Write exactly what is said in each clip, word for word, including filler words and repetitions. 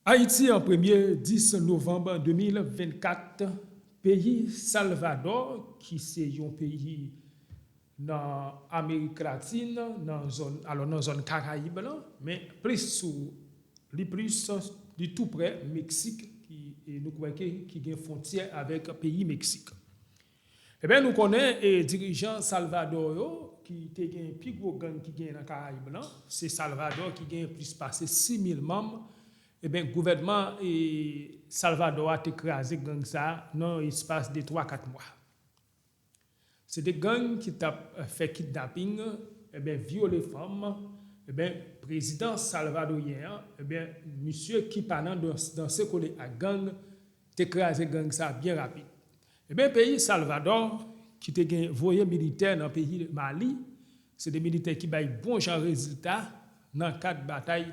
Ayiti an premye, dis novanm de mil vennkat, peyi Salvadò, ki se yon peyi nan Amerik Latin, nan zòn, alò nan zòn Karayib lan, men plis sou, li plis, li tou prè Meksik, ki, e nou kwè ke, ki gen fwontyè avèk peyi Meksik. Ebyen, nou konnen, e, dirijan Salvadò yo, ki te gen pi gwo gang ki gen nan Karayib lan, se Salvadò ki gen plis pase sis mil manm. Ebyen, gouvènman, e, Salvadò a te kraze gang sa a nan yon espas de twa kat mwa. Se de gang ki t ap, e, fè kidnaping, ebyen, vyole fanm. Ebyen, prezidan salvadoryen an, ebyen, misye ki pa nan dans-, danse kole ak gang, te kraze gang sa a byen rapid. Ebyen, peyi Salvadò, ki te gen voye militè nan peyi Mali, se de militè ki bay bon jan rezilta nan kad batay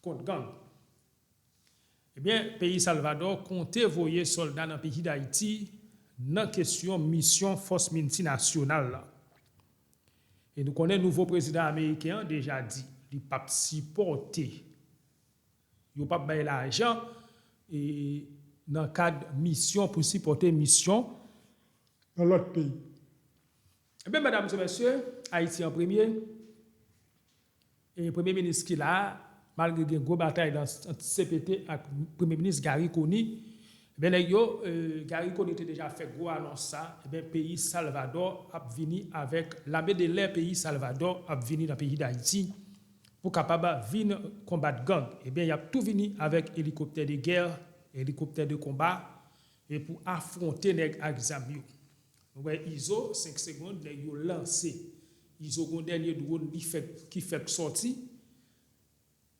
kont gang. Ebyen, peyi Salvadò konte voye sòlda nan peyi Dayiti nan kesyon misyon fòs miltinasyonal la. E nou konnen nouvo prezidan ameriken an deja di li p ap sipòte, yo p ap bay lajan, e, nan kad misyon pou sipòte misyon nan lòt peyi. Ebyen, medam e mesye, Ayiti an premye, e premye minis ki la a, malgre gen gwo batay nan, ant C P T ak premye minis Garry Conille, ebyen, nèg yo, e, Garry Conille te deja fè gwo anons sa, ebyen, peyi Salvadò ap vini avèk, lame de lè peyi Salvadò ap vini nan peyi Dayiti pou kapab vin konbat gang. Ebyen, y ap tou vini avèk elikoptè de gè, elikoptè de konba, e pou afwonte nèg ak zam yo. Nou wè Izo, senk segonn, nèg yo lanse. Izo gon dènye dwòn li fèk, ki fèk sòti.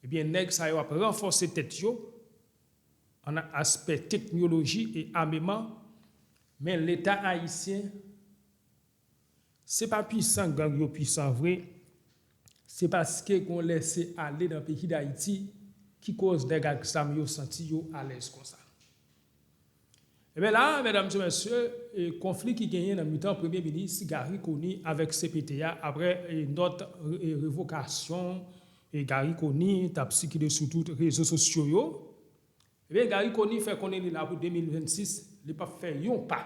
Ebyen, nèg sa yo ap ranfòse tèt yo an aspè teknoloji e ameman, men Leta ayisyen, se pa pwisan gang yo pwisan vre, se paske gon lèse ale nan peyi Dayiti ki koz nèg ak zam yo santi yo alèz konsa. Ebyen la, medam e mesye, e, konfli ki genyen nan mitan premye minis Garry Conille avèk C P T a apre, e, nòt, e, revokasyon, e, Garry Conille t ap sikile sou tout rezo sosyo yo. Ebyen, Garry Conille fè konnen li la pou de mil vennsis, li p ap fè yon pa.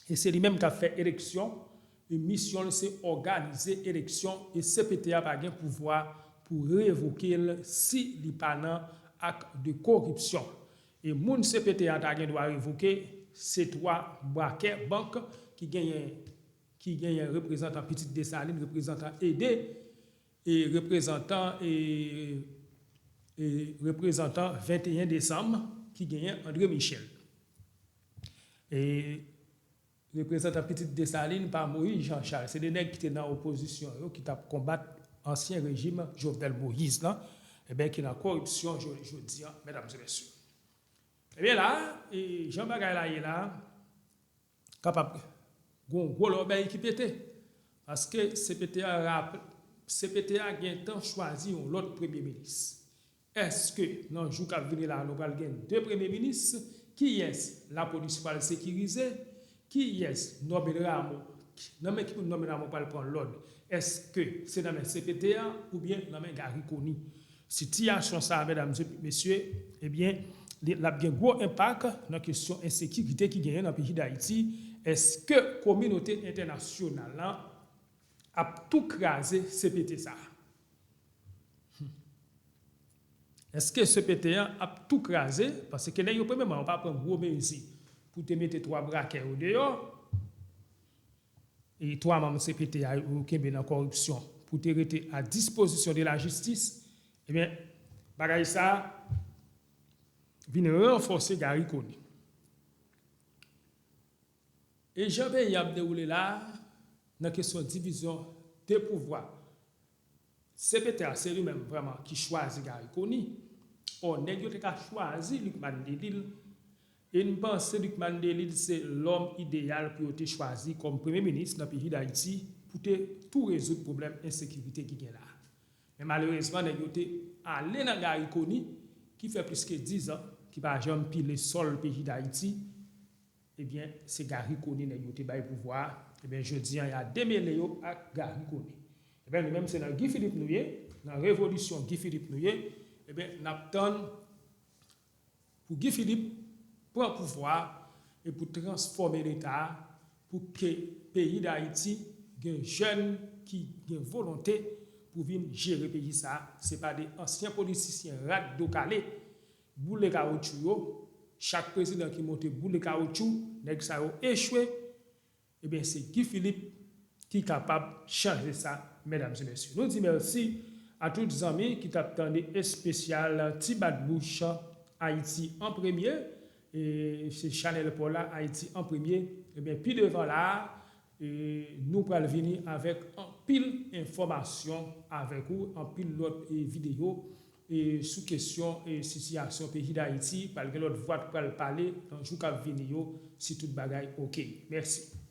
E se li menm k ap fè eleksyon, e misyon l se òganize eleksyon, e C P T a pa gen pouvwa pou revoke l si li pa nan ak de koripsyon. E moun C P T a ta gen dwa revoke, se twa brakè bank ki genyen, ki genyen reprezantan Pitit Desalin, reprezantan Ede, e reprezantan, e, e reprezantan venteyen desanm ki genyen André Michel. E reprezantan Pitit Desalin pa Moïse Jean Charles. Se de nèg ki te nan opozisyon yo, ki t ap konbat ansyen rejim Jovenel Moïse lan, ebyen, ki nan koripsyon jo-, jodi an, medam e mesye. Ebyen la, e jan bagay la ye la, kapab gon gwo lòbèy ki pete. Paske C P T a rap-, C P T a gentan chwazi yon lòt premye minis. Èske nan jou k ap vini la, nou pral gen de premye minis? Kiyès lapolis pral sekirize? Kiyès Norben Rameau, nan men ki moun Norben Rameau pral pran lòd? Èske se nan men C P T a oubyen nan men Garry Conille? Sitiyasyon sa a, medam e mesye, ebyen, li, l ap gen gwo enpak nan kesyon ensekirite ki genyen nan peyi Dayiti. Èske kominote entènasyonal la ap tou kraze C P T sa a? Èske C P T a ap tou kraze? Paske nèg yo, premyèman, yo pa pran gwo mezi pou te mete twa brakè yo deyò. E twa manm C P T a yo kenbe nan koripsyon pou te rete a dispozisyon de la jistis, ebyen, bagay sa a vin ranfòse Garry Conille. E jan peyi a ap dewoule la a, nan kesyon divizyon de pouvwa, C P T a se li menm vrèman ki chwazi Garry Conille. Ò, nèg yo te ka chwazi Lucmane Delille, e m panse Lucmane Delille se lòm ideyal pou yo te chwazi kòm premye minis nan peyi Dayiti pou te tou rezoud pwoblèm ensekirite ki gen la a. Men malerezman, nèg yo te ale nan Garry Conille, ki fè plis ke diz an, ki pa janm pile sòl peyi Dayiti. Ebyen, se Garry Conille nèg yo te bay pouvwa a. Ebyen, jodi an, y a demele yo ak Garry Conille. Ebyen, nou menm, se nan Guy Philippe nou ye, nan revolisyon Guy Philippe nou ye. Ebyen, n ap tann Pou Guy Philippe pran pouvwa a e pou transfòme Leta a, pou ke peyi Dayiti gen jèn ki gen volonte pou vin jere peyi sa a. Se pa de ansyen politisyen rat do kale, boule kawotchou yo. Chak prezidan ki monte boule kawotchou, nèg sa yo echwe. Ebyen, se Guy Philippe ki kapab chanje sa, medam e mesye. Nou di mèsi a tout zanmi ki t ap tande espesyal Ti Bat Bouch Ayiti an premye. E se chanèl pa w la, Ayiti an premye. Ebyen, pi devan la a, e nou pral vini avèk anpil enfòmasyon avèk ou, anpil lòt e videyo e sou kesyon e sitiyasyon peyi Dayiti. Pral gen lòt vwa k pral pale nan jou k ap vini yo, si tout bagay oke. Mèsi.